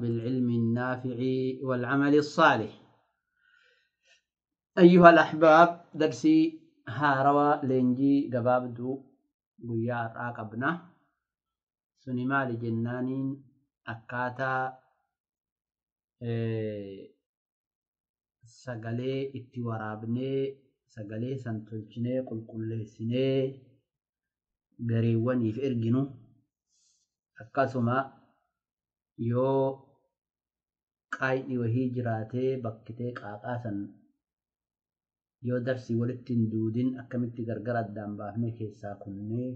بالعلم النافع والعمل الصالح. أيها الأحباب، درسي هاروا لينجي قبابدو guyyaa har'aa qabna. Suni maali jennaaniin akkaataa sagalee itti waraabnee sagalee san tolchinee qulqulleessinee gareewwaniif erginu, akkasuma yoo qaayni wahii jiraatee bakkitee qaaqaa san yoo darsii walitti hin duudin akkamitti gargar addaan baafnee keessaa kunnee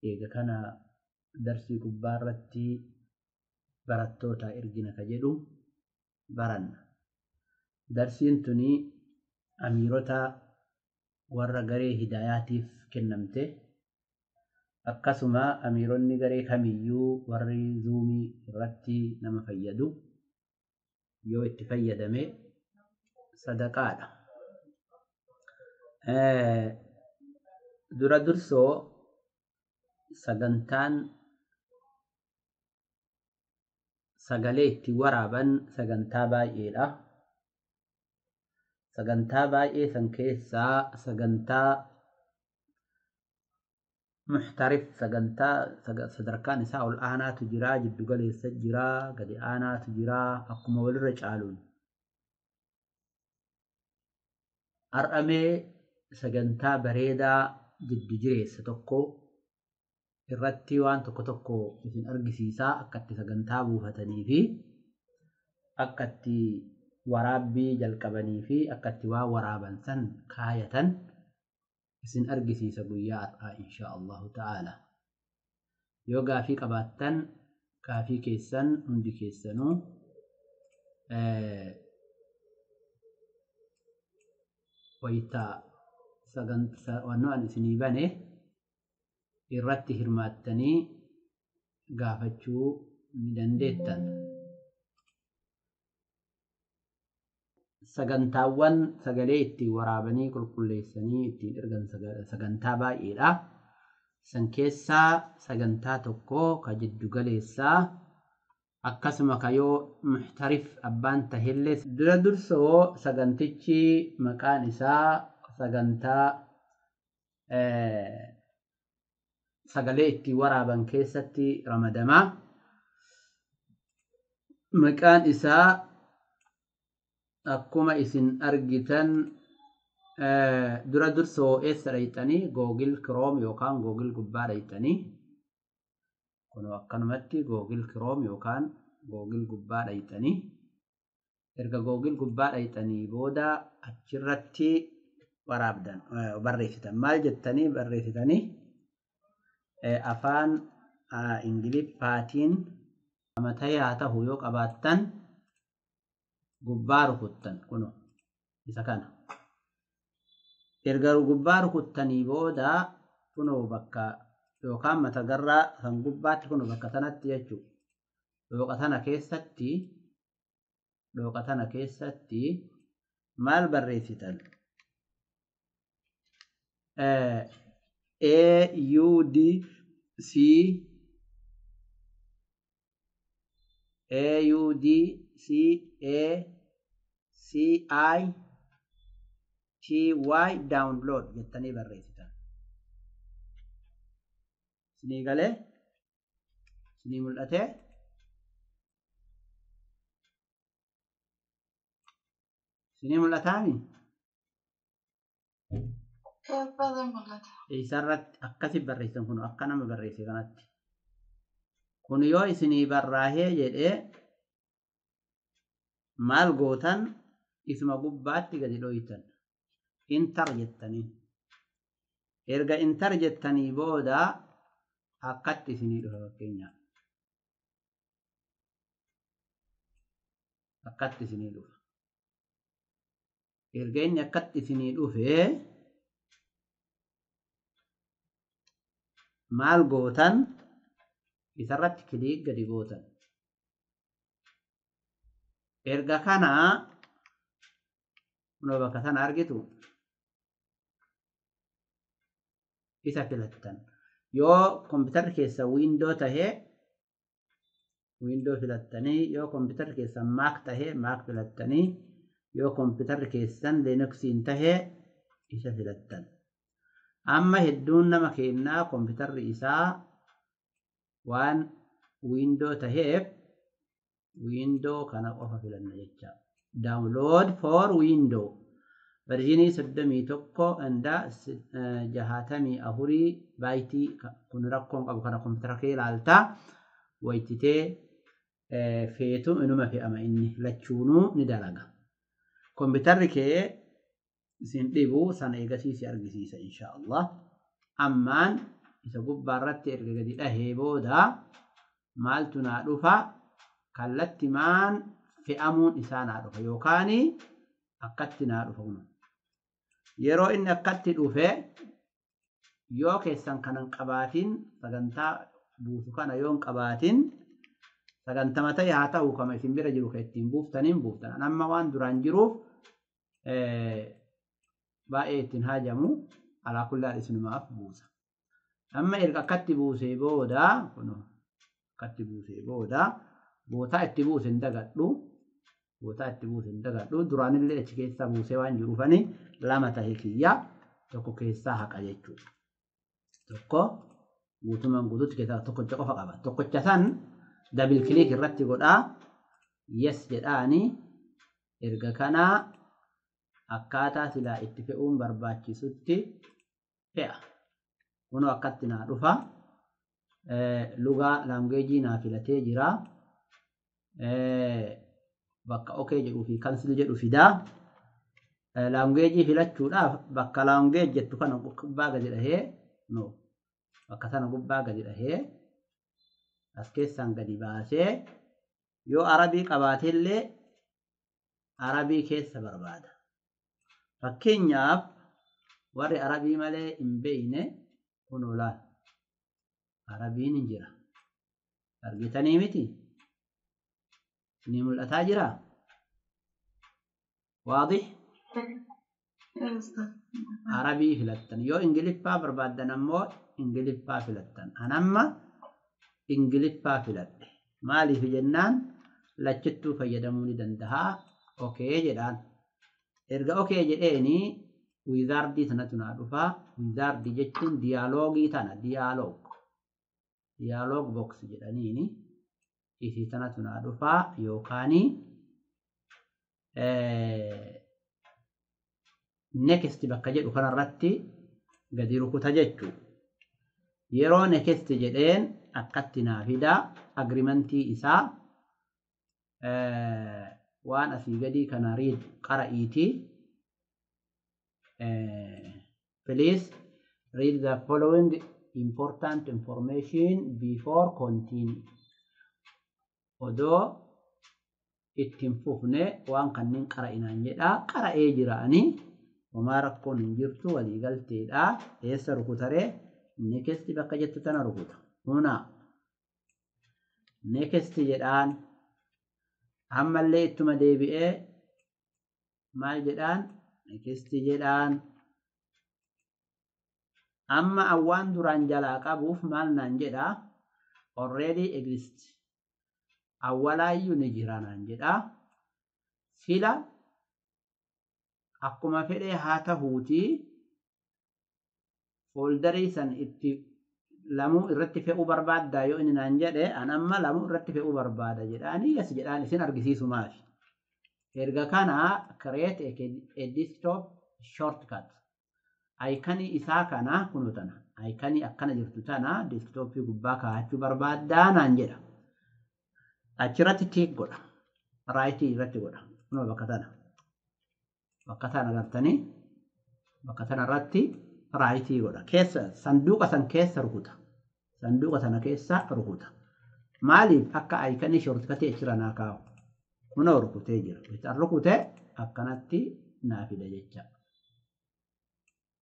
eega kana darsii gubbaa irratti barattoota ergina ka jedhu baranna. Darsiin tuni amiirota warra garee hidaayaatiif kennamte, akkasuma amiironni garee kamiyyuu warri zuumii irratti nama fayyadu yoo itti fayyadame sadaqaadha. Dura dursoo sagantaan sagalee itti waraaban sagantaa baay'eedha. Sagantaa baay'ee san keessaa sagantaa muxtarif, sagantaa sadarkaan isaa ol aanaatu jira, jiddu galeessa jira, gadi aanaatu jira, akkuma walirra caaluun. Har'amee sagantaa bareedaa jiddu jireessa tokko irratti waan tokko tokko isin argisiisaa akka itti sagantaa buufatanii fi akka itti waraabbii jalqabanii fi akka itti waan waraaban san kaayatan isin argisiisa guyyaa har'aa insha Allahu ta'ala. Yoo gaafii qabaattan gaafii keessan hundi keessanuu wayitaa wannoo ani isinii bane irratti hirmaattanii gaafachuu ni dandeettan. Sagantaawwan sagalee ittiin waraabanii qulqulleessanii ittiin ergan sagantaa baay'eedha. San keessaa sagantaa tokko ka jiddu galeessaa, akkasuma ka yoo muxtarif abbaan tahellee dura dursoo sagantichi maqaan isaa sagantaa sagalee ittiin waraaban keessatti ramadamaa. Maqaan isaa akkuma isin argitan dura dursoo eessa dhayxanii Google Chrome yookaan Google gubbaa dhayxanii, kunoo akkanumatti Google Chrome yookaan Google gubbaa dhayxanii, erga Google gubbaa dhayxanii booda achirratti waraabdan barreessitan. Maal jettanii barreessitanii? Afaan Ingiliffaatiin matayee haa ta'u yoo qabaattan gubbaa rukuttan, kunoo isa kana. Erga gubbaa rukuttanii booda kunoo bakka yookaan mata garraa kan gubbaatti kunoo bakka sanatti jechuudha. Dhooqa sana keessatti, dhooqa sana keessatti maal barreessitan? A U D C A U D C A C I T Y download jettanii barreessitan. Isinii galee? Isinii mul'atee? Isinii mul'ataami? Baay'ee mul'ata. Isarratti akkasi barreessan kun akka nama barreesse kanatti. Kun yoo isinii barraahee jedhee maal gootan? Isuma gubbaatti gadi dhoytan. Intar jettanii. Erga intar jettanii booda akkatti isinii dhufa fakkeenyaaf. Akkatti isinii dhufa. Erga inni akkatti isinii dhufee maal gootan? Isarratti kiliik gadi gootan. Erga kana kunoo bakka sana argitu isa filattan. Yoo kompiitarri keessa wiindoo tahee Window filattanii, yoo kompiitarri keessan Mac tahee Mac filattanii, yoo kompiitarri keessan Linuxiin tahee isa filattan. Amma hedduun nama kennaa kompiitarri isaa waan Window taheef Window kana qofa filanna jecha. Download for Window. Version 31 inda 64 byte kun rakkoon qabu kana kompiitara kee ilaaltaa wayititee feetu inuma fe'ama, inni lachuunuu ni dalaga. Kompiitarri kee isin dhibu sana eegasii si argisiisa insha Allah. Ammaan isa gubbaarratti erga gadi dhahee booda maaltu naa dhufa? Kallattimaan fe'amuun isaa naa dhufa yookaan akkatti naa dhufa kun. Yeroo inni akkatti dhufe, yoo keessan kanan qabaatin, sagantaa buusu kana yoo hin qabaatin, sagantama ta'e haa ta'u kama isin bira jiru kan ittiin buuftaniin buuftan. Amma waan duraan jiruuf baay'ee ittiin haajamu, alaa kullaan isinumaaf buusa. Amma erga akkatti buusee booda, kunoo akkatti buusee booda, bootaa itti buuse hin dagadhu. Bootaa itti buuse hin dagadhu. Duraanillee achi keessaa buusee waan jiruufani lama tahe kiyya, tokko keessaa haqa jechuudha. Tokko guutumaan guutuutti keessaa tokkocha qofa qaba. Tokkocha san double click irratti godhaa, yes jedhaani, erga kanaa akkaataa silaa itti fe'uun barbaachisutti fe'a. Kunoo akkatti naa dhufa. Lugaa language naa filatee jira. Bakka okay jedhuu fi cancel jedhu fidaa. Language filachuudhaaf bakka language jettu kana gubbaa gadi dhahee, no, bakka sana gubbaa gadi dhahee, as keessaan gadi baasee, yoo Arabii qabaatellee Arabii keessa barbaada. Fakkeenyaaf warri Arabii malee hin beekne, kunoo laal, Arabiin hin jira. Argitanii miti? Ni mul'ataa jira? Waadih? Arabii filattan. Yoo Ingiliffaa barbaaddan ammoo Ingiliffaa filattan. Anamma Ingiliffaa filadhe. Maaliif jennaan lachittuu fayyadamuu ni danda'a. Okay jedhaan. Erga okay jedheeni wizard sanatu naa dhufaa. Wizard jechuun dialog tana, dialog. Dialog box jedhaniini isii sanatu naa dhufaa yookaani next bakka jedhu kanarratti gadi rukuta jechuu. Yeroo next jedheen akkatti naa fida agreement isaa, waan asii gadii kana read qara'iitii. Please read the following important information before continue. Odoo ittiin fufne waan kanneen qara'inaan jedha. Qara'ee jiraanii homaa rakkoon hin jirtu, waliigalteedha. Eessa rukutaree? Next bakka jettu tana rukuta. Huna next jedhaan, ammallee ittuma deebi'ee maal jedhaan? Next jedhaan. Amma awwaan duraan jalaa qabuuf maal naan jedhaa? Already exist. Awwalaayyuu ni jira naan jedhaa. Sila akkuma fedhee haa tahuutii folder san itti lamuu irratti fe'uu barbaaddaa yoo inni naan jedhe, an amma lamuu irratti fe'uu barbaada jedhaanii, yes jedhaan, isin argisiisu maafi. Erga kana create a desktop shortcut. Icon isaa kana kunu tana. Icon akkana jirtu tana desktop gubbaa kaa'achuu barbaaddaa naan jedha. Achirratti tick godha. Right irratti godha. Kunoo bakka tana. Bakka tana agartanii, bakka tana irratti right godha. Keessa sanduuqa san keessa rukuta. Sanduuqa sana keessa rukuta. Maaliif? Akka icon shortcut achirra naa kaa'u. Kunoo rukutee jira. Isaan rukute akkanatti naa fida jecha.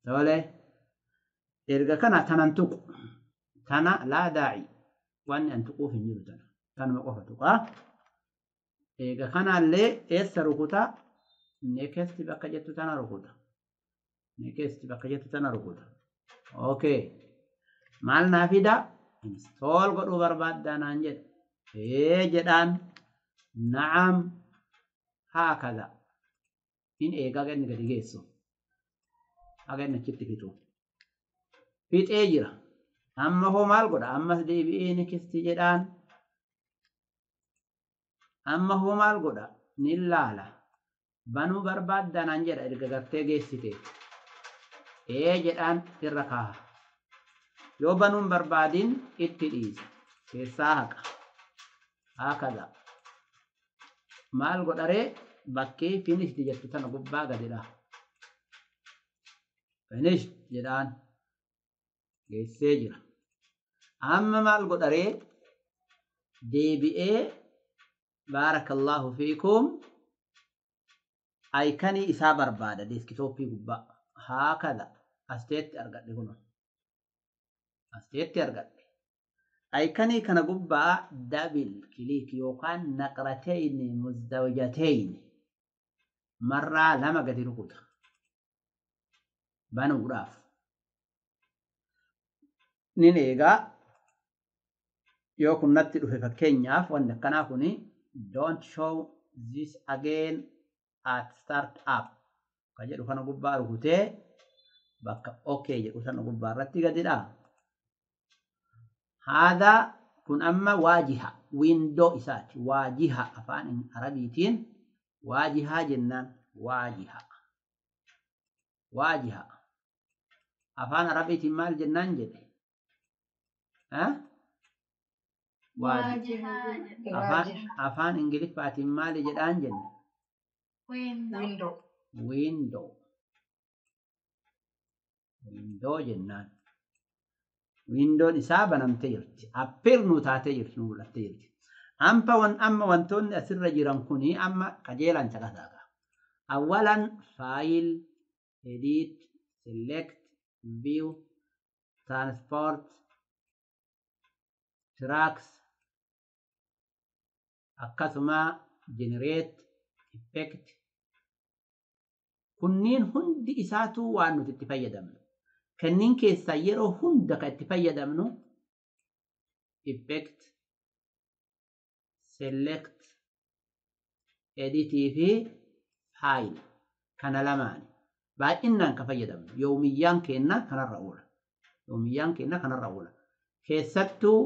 Tole, erga kana tanan tuqu. Tana laa daa'i. Wanni an tuquuf hin jiru tana. Tanuma qofa tuqaa. Eega kanaallee eessa rukuta? Next bakka jettu tana rukuta. Next bakka jettu tana rukuta. Okay. Maal naa fida? Install godhuu barbaaddaa naan jedha. Ee jedhaan na'am haakaza. In eegaa haga inni gadi geessu. Haga inni achitti fixu. Fixee jira. Amma hoo maal godha? Ammas deebi'ee next jedhaan. Amma hoo maal godha? Ni laala. Banuu barbaaddaa naan jedha erga gartee geessite. Ee jedhaan irra kaaha. Yoo banuun barbaadin itti dhiisa. Keessaa haqa. Haakaza. Maal godharee bakkee finished jettu tana gubbaa gadi dhaha. Finished jedhaan geessee jira. Amma maal godharee deebi'ee baarakallahu fiikum iconii isaa barbaada desktopii gubbaa. Haakaza asteetti argadhe kun. Asteetti argadhe. Iconii kana gubbaa double click yookaan naqratayni muzdawjatayni marraa lama gadi rukuta. Banuudhaaf. Nin eegaa yoo kun natti dhufe fakkeenyaaf wanni akkanaa kuni don't show this again at start up ka jedhu kana gubbaa rukutee bakka okay jedhu sana gubbaa irratti gadi dha'a. Haadha kun amma waajiha window isaati. Waajiha afaan Arabiitiin waajihaa jennaan waajiha. Waajiha. Afaan Arabiitiin maal jennaan jedhe? Afaan Ingiliffaatiin maali jedhaan jenne? Window. Window. Window jennaan. Windoon isaa banamtee jirti. Appear nu taatee jirti, nu mul'attee jirti. Amma wantoonni asirra jiran kuni amma qajeelaan caqasaa. Awwalan file, edit, select, view, transport, tracks, akkasuma generate, effect. Kunniin hundi isaatu waan nuti itti fayyadamnu. Kanneen keessaa yeroo hunda kan itti fayyadamnu effect, select, editii fi file kana lamaani. Baay'inaan kan fayyadamnu. Yoomiyyaan keenna kanarra oola. Yoomiyyaan keenna kanarra oola. Keessattuu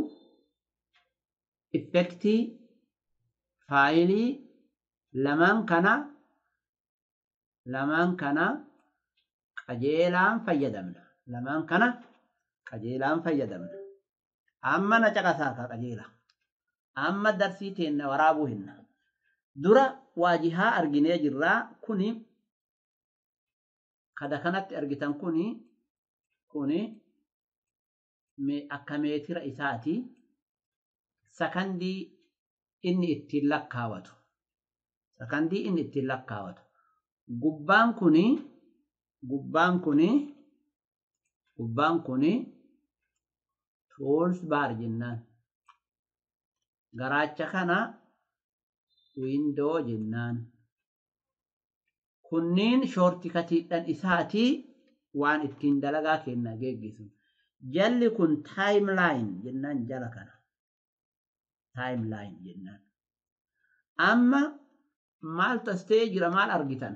effectii, fileii lamaan kana qajeelaan fayyadamna. Lamaan kana qajeelaan fayyadamna. Amma na caqasaa ka qajeela. Amma darsii teenna waraabuu hinna. Dura waajihaa arginee jirraa kuni kada kanatti argitan kuni akka meetira isaati. Sakandii inni ittiin lakkaawatu. Sakandii inni ittiin lakkaawatu. Gubbaan kuni tools bar jennaan. Garaacha kana window jennaan. Kunniin shortcutiidhaan isaatii waan ittiin dalagaa kenna geggeessu. Jalli kun timeline jennaan jala kana. Timeline jennaan. Amma maaltu as ta'ee jira maal argitan?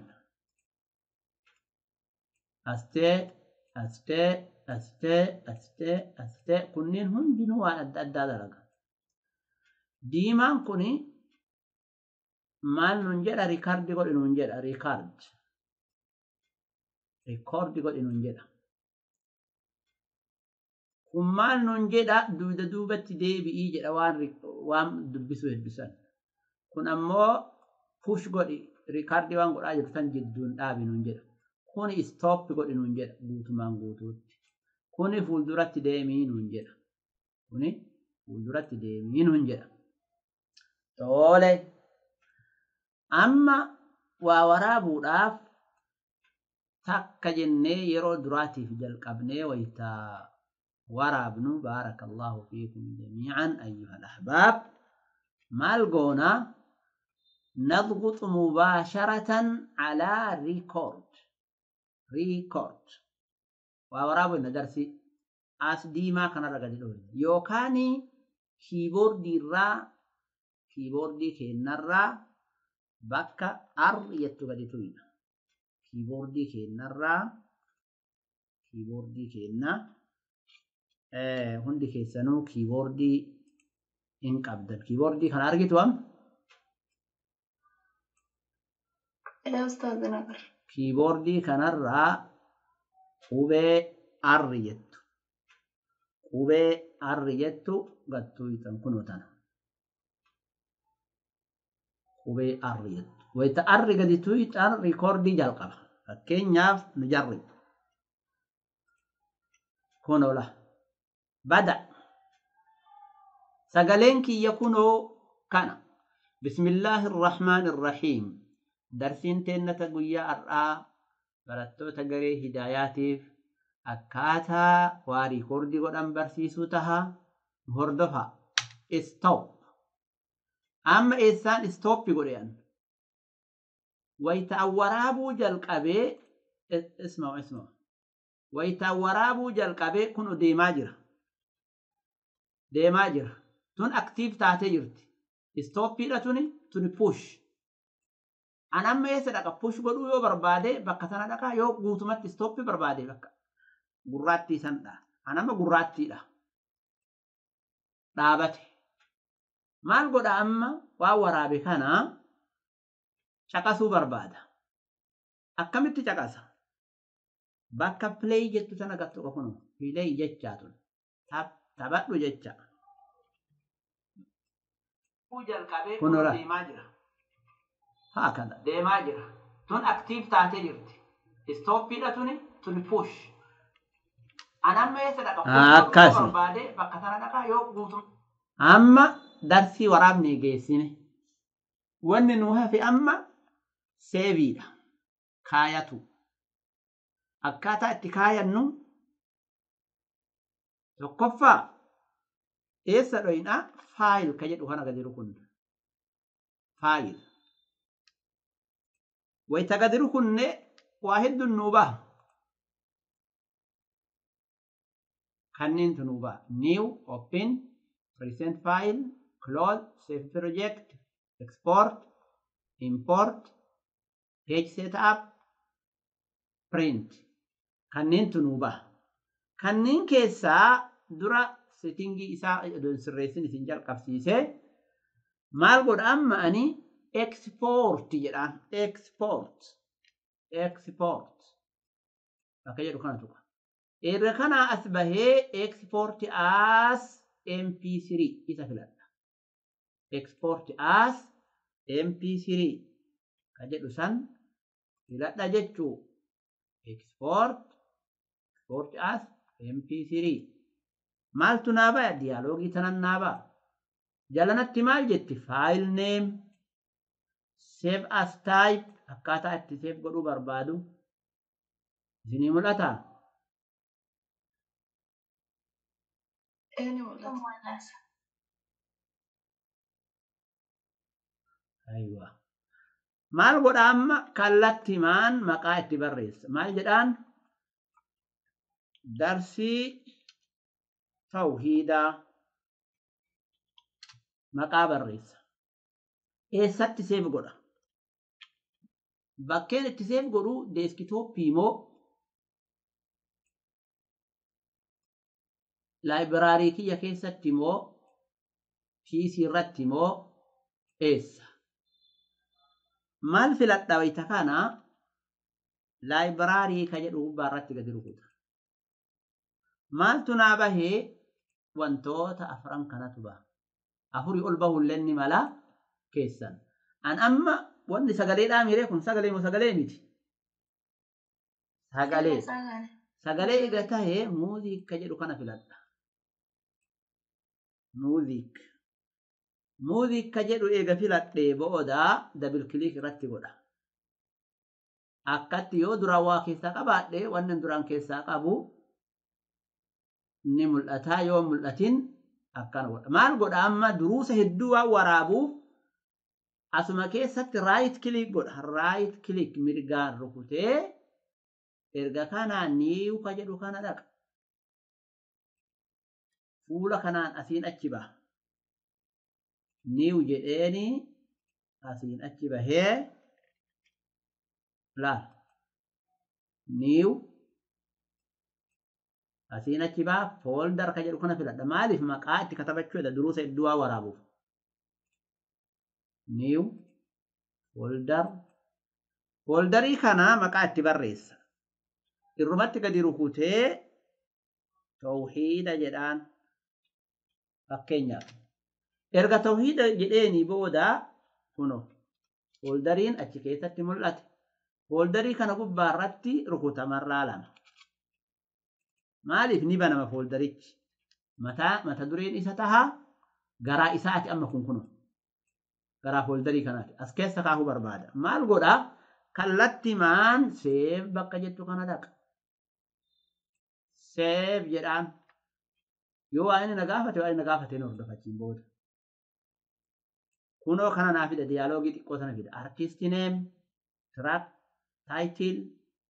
Astee, astee, astee, astee, astee kunniin hundinuu waan adda addaa dalaga. Diimaan kuni maal nun jedha? Record godhi nun jedha, record. Record godhi nun jedha. Kun maal nun jedha? Duuda duubatti deebi'ii jedha waan dubbisuu heddusan. Kun ammoo push godhi, record waan godhaa jirtu san jidduun dhaabi nun jedha. Kuni stop godhi nun jedha guutumaan guutuutti. Kuni fuulduratti deemii nun jedha. Kuni fuulduratti deemii nun jedha. Tole. Amma waa waraabuudhaaf takka jennee yeroo duraatiif jalqabnee waytaa waraabnu, baarakallahu fiikum jamiican ayyuhal ahbaab, maal goonaa? نضغط مباشرة على record. Record waa waraabuu darsi as diimaa kanarra gadi dhoofne yookaan keyboardii irraa Kiiboordii keennarraa bakka R jettu gadi tuyna. Kiiboordii keennarraa kiiboordii keenna hundi keessanuu kiiboordii hin qabdan. Kiiboordii kana argitu am? Kiiboordii kanarraa qubee R jettu. Qubee R jettu gad tuytan kunoo tana. Qubee R jettu. Wayita R gadi tuytan riikoordii jalqaba. Fakkeenyaaf nu jarri. Kunoo la. Bada. Sagaleen kiyya kunoo kana. Bismillaahi Irrahmaan Irrahiim. Darsiin teennata guyyaa har'aa barattoota garee hidaayaatiif akkaataa waa riikoordii godhan barsiisuu taha. Nu hordofa. Stop. Amma eessaan stoppi godhean? Wayita waraabuu jalqabee isma isma. Wayita waraabuu jalqabee kun deemaa jira. Deemaa jira. Tun aktiif taatee jirti. Stoppiidha tuni tuni push. An amma eessa dhaqa? Push godhuu yoo barbaade bakka sana dhaqa, yoo guutumatti stoppi barbaade bakka gurraattii san dha. An amma gurraattiidha. Dhaabate. Maal godha amma waan waraabe kana caqasuu barbaada. Akkamitti caqasa? Bakka play jettu sana gad tuqa kunoo. Play jechaa tun. Taphadhu jecha. Kunoo la. Haa kana. Deemaa jira. Tun aktiif taatee jirti. Stoppiidha tuni tuni push. An amma eessa dhaqa? Akkasi. Barbaade bakka sana dhaqa yoo guutum. Amma darsii waraabnee geessine. Wanni nu hafe amma seeviidha. Kaayatu. Akkaataa itti kaayannu tokkoffaa eessa dhoyinaa? Faayil ka jedhu kana gadi rukunna. Faayil. Wayita gadi rukunne waa hedduun nuu baha. Kanneentu nuu baha. New, open, recent file, close, save project, export, import, page setup, print. Kanneentu nuu baha. Kanneen keessaa dura settingii isaa odoon sirreessin isin jalqabsiisee maal godha amma ani export jedhaan. Export. Export. Bakka jedhu kana tuqa. Erga kanaa as bahee export as MP3 isa filadha. Export as MP3 ka jedhu san filadha jechuu. Export export as MP3. Maaltu naa baya? Diyaaloogii tanan naa ba'a. Jalanatti maal jetti? File name, save as type, akkaataa itti save godhuu barbaadu. Isinii mul'ataa? Ni mul'ata. Aywa. Maal godha amma kallattimaan maqaa itti barreessa. Maal jedhaan? Darsii tawhiidaa maqaa barreessa. Eessatti seef godha? Bakkeen itti seef godhu deeskitooppii moo laayibiraarii kiyya keessatti moo PC irratti moo eessa? Maal filadha wayita kana? Laayibiraarii ka jedhu gubbaa irratti gadi rukuta. Maaltu naa bahee? Wantoota afran kanatu baha. Afurii ol bahullee ni mala keessan. An amma wanni sagaleedhaa miiree kun sagalee moo sagalee miti? Sagalee. Sagalee egaa tahee muuziqaa jedhu kana filadha. Muuziq. Muuziqaa jedhu eega filadhee booda dabil kiliik irratti godha. Akkatti yoo duraan waa keessaa qabaadhe wanni duraan keessaa qabu ni mul'ata, yoo mul'atin akkana godha. Maal godha amma duruusa hedduu waan waraabuuf asuma keessatti right click godha. Right click mirgaan rukutee erga kanaan new ka jedhu kana dhaqa. Fuula kanaan asiin achi baha. New jedheeni asiin achi bahee laal. New asiin achi baha folder ka jedhu kana filadha. Maaliif maqaa itti katabachuudha duruusa hedduu waa waraabuuf. New folder. Folderii kana maqaa itti barreessa. Irrumatti gadi rukutee tawhiida jedhaan fakkeenyaaf. Erga tawhiida jedheeni booda kuno folderiin achi keessatti mul'ate. Folderii kana gubbaa irratti rukutamarraa lama. Maaliif ni banama folderichi? Mata dureen isa taha garaa isaati amma kun kuno. Garaa folderii kanaati. As keessa kaahuu barbaada. Maal godhaa? Kallattimaan save bakka jettu kana dhaqa. Save jedhaan. Yoo waan inni na gaafate waan inni na gaafate ni hordofachiin booda. Kunoo kana naa fida diyaaloogii xiqqoo sana fida. Artist name, track title,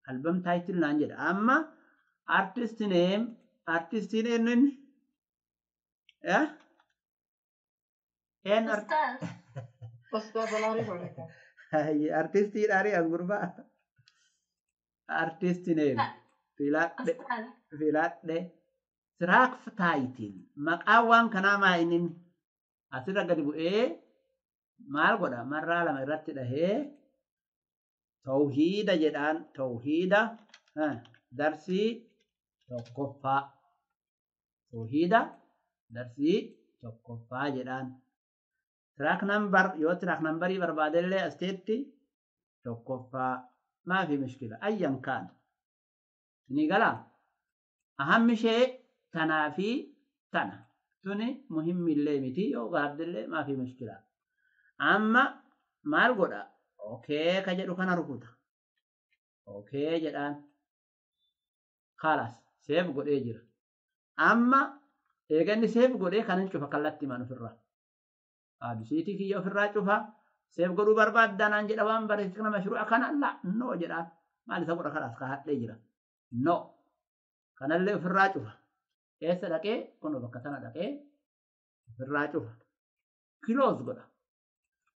album title naan jedha. Amma artist name, artistiin eenyu inni? Een Ustaz. Ustaz Alaarii godhata. Artistii dhaarii an gurbaa. Artist name. Filadhe. Ustaz. Filadhe. Track title. Maqaan waan kanaa maa inni? Asirra gadi bu'ee maal godha? Marraa lama irratti dhahee tawhiida jedhaan tawhiida darsii tokkoffaa. Tawhiida darsii tokkoffaa jedhaan. Track number yoo track numberii barbaadellee asteetti tokkoffaa maafi mushkila ayyan kaan. Ni galaa? Ahammi ishee tanaa fi tana. Tuni muhimmillee miti yoo gaabdillee maafi mushkila. Amma maal godha? Okay ka jedhu kana rukuta. Okay jedhaan. Khalas save godhee jira. Amma eega inni save godhee kanan cufa kallattii maan ofirraa. Adusiitii kiyya ofirraa cufa. Save godhuu barbaaddaa naan jedha waan barreesse kana mashruu'a kana la no jedhaan. Maal isa godha khalas ka hadhee jira. No. Kanallee ofirraa cufa. Eessa dhaqee? Kunoo bakka tana dhaqee ofirraa cufa. Close godha.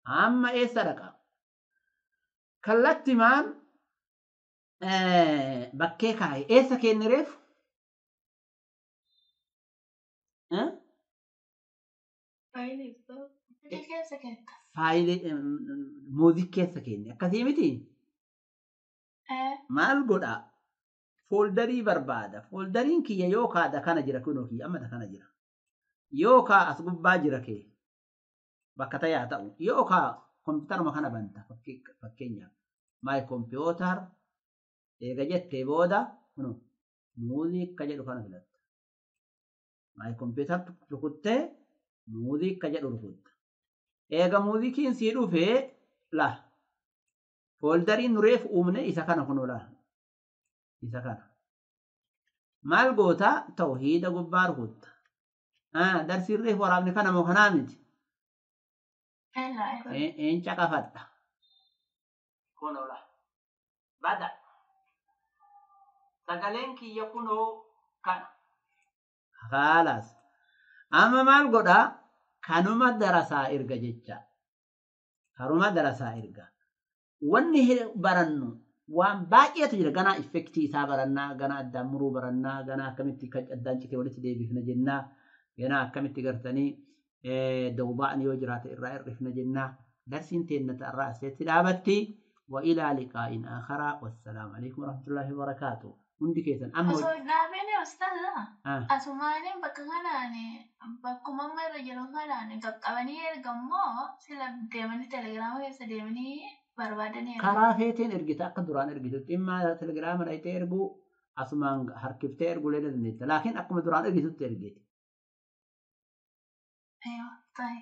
Amma eessa dhaqa? Kallattimaan bakkee kaa'e. Eessa kenne reefu? Faayilii Ustaz. Keessa keetta. Faayilii muuziqii keessa kenne. Akkasii miti? Maal godha? Folderii barbaada. Folderiin kiyya yookaa da kana jira kunoo kiyya amma da kana jira. Yookaa as gubbaa jira kee. Bakka ta'e ta'u. Yookaa kompiitaruma kana banta fakkeenyaaf. My computer eega jettee booda kunoo muuziqaa jedhu kana filatta. My computer rukuttee muuziqaa jedhu rukutta. Eega muuziqiin sii dhufee la folderiin nu reefu uumne isa kana kunoo la. Isa kana. Maal goota? Tawhiida gubbaa rukutta. Darsiin reefu waraabne kana moo kanaa miti? Een caqafadha. Kunoo la. Bada. Sagaleen kiyya kunoo kana. Khalaas. Amma maal godhaa? Kanuma darasaa erga jecha. Karuma darasaa erga. Wanni barannu waan baay'eetu jira. Ganaa effektii isaa barannaa, ganaa addaan muruu barannaa, ganaa akkamitti addaan citee walitti deebifna jennaa, ganaa akkamitti gartanii dawba'an yoo jiraate irraa hir'ifna jennaa. Darsiin teenna ta'arraa asitti dhaabatti. Wa ilaa liqaa'in aakharaa. Wassalaamu alaikum warahmatullaahi wabarakaatuh. Hundi keessan amma Osoo hin dhaabine Ustaz. Asumaaniin bakka kanaan bakkuma amma irra jiru kanaan qaqqabanii erga immoo sila deemanii telegiraama keessa deemanii barbaadanii erga. Karaa feeteen ergita akka duraan ergitutti dhimma telegiraama dhayitee erguu asumaan harkiftee erguu illee dandeetta. Laakiin akkuma duraan ergitutti ergiti. Aywa, ta'i.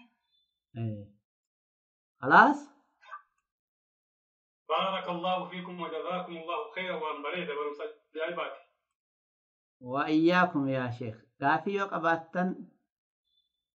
خلاص؟ بارك الله فيكم وجزاكم الله خيرا وان بريد وإياكم وإياكم يا شيخ. Gaafii yoo qabaattan